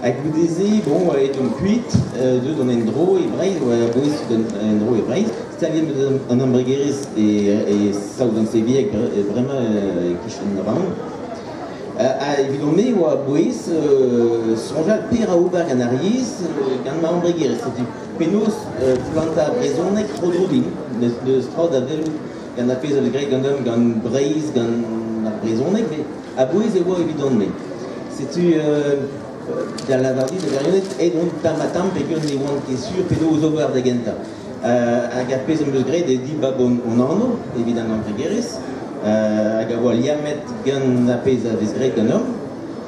Ha goude-se, bon, aet omp kuit, deuet on en-dro e Breizh, oa a-bouez en-dro e Breizh. Staliet 'm eus an embregerezh e Saozon-Sevieg bremañ e-kichen Rouen. Ha evidon-me e oa a-bouez soñjal petra ober gant ar yezh gant ma embregerezh. Setu penaos plantañ brezhoneg tro-dro din. N'eus tra da welout gant ar pezh a vez graet ganeomp gant Breizh, gant ar brezhoneg, met a-bouez e oa evidon-me. Setu da lavar dit, wirionez, aet on tamm-ha-tamm peogwir ne oan ket sur penaos ober da gentañ. Hag ar pezh am eus graet eo dibab hon anv evit an embregerezh hag a oa liammet gant ar pezh a vez graet ganeomp,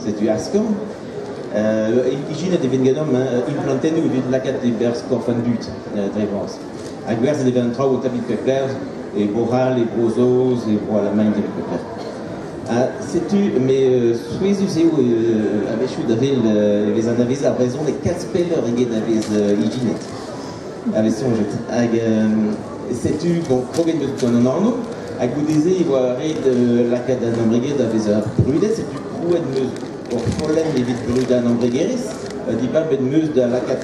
setu Askorn. Ijinet e vez ganeomp implantennoù evit lakaat e-berzh korf an dud dre vras. Ha gwerzhet e vez an traoù o tapit pep lec'h, e Bro-C'hall, e Bro-Saoz, e Bro-Alamagn, e pep lec'h. Ha setu, met souezhus eo a-wechoù da wel e vez anavezet ar brezhoneg kalz pelloc'h eget a vez ijinet. A vez soñjet. Hag setu, bon, kroget 'm eus gant an anv, ha goude-se e oa ret lakaat an embregerezh da vezañ brudet, setu krouet 'm eus ur follenn evit brudañ an embregerezh. Dibabet 'm eus da lakaat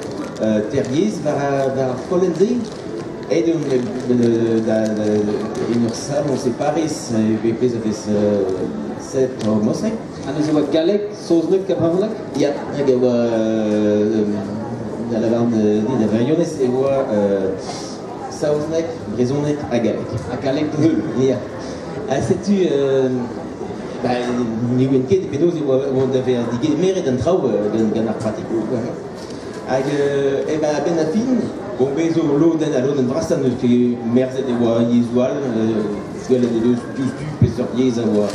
teir yezh war ar follenn-se. Aet on en ur saloñs e Pariz, e pezh a vez set Mosek. Ha neuze e oa galleg, saozneg ha brezhoneg? Ya, hag e oa da lavaret dit da wirionez e oa saozneg, brezhoneg ha galleg. Ha galleg da heul? Ya. Ha setu ba, ne oan ket penaos e oa da vezañ digemeret an traoù gant ar pratikoù. Hag eh ben a-benn ar fin, bon bez zo lodenn al lodenn vrasañ n'eus ket merzet e oa yezhoù all, gwelet o deus diouzhtu peseurt yezh a oa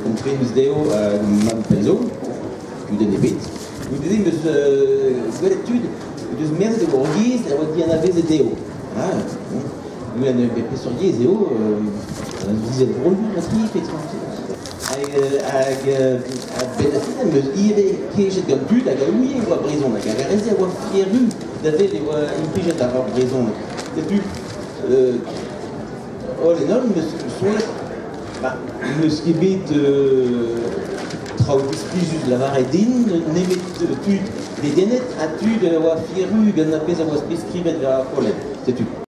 komprenus dezho mat pell zo, kudenn ebet. Goude-se 'm eus gwelet tud o deus merzet e oa ur yezh a oa dianavezet dezho. Ah, bon. Met peseurt yezh eo? Un izelvroioù marteze petra? Hag a-benn ar fin em eus ivez kejet gant tud hag a ouie e oa brezhoneg hag ar re-se a oa fier-ru da wel e oa implijet ar brezhoneg. Setu holl en holl 'm eus soñjet ba n'eus ket bet traoù displijus lavaret din nemet tud dedennet ha tud a oa fier-ru gant ar pezh a oa bet skrivet war ar follenn. Setu.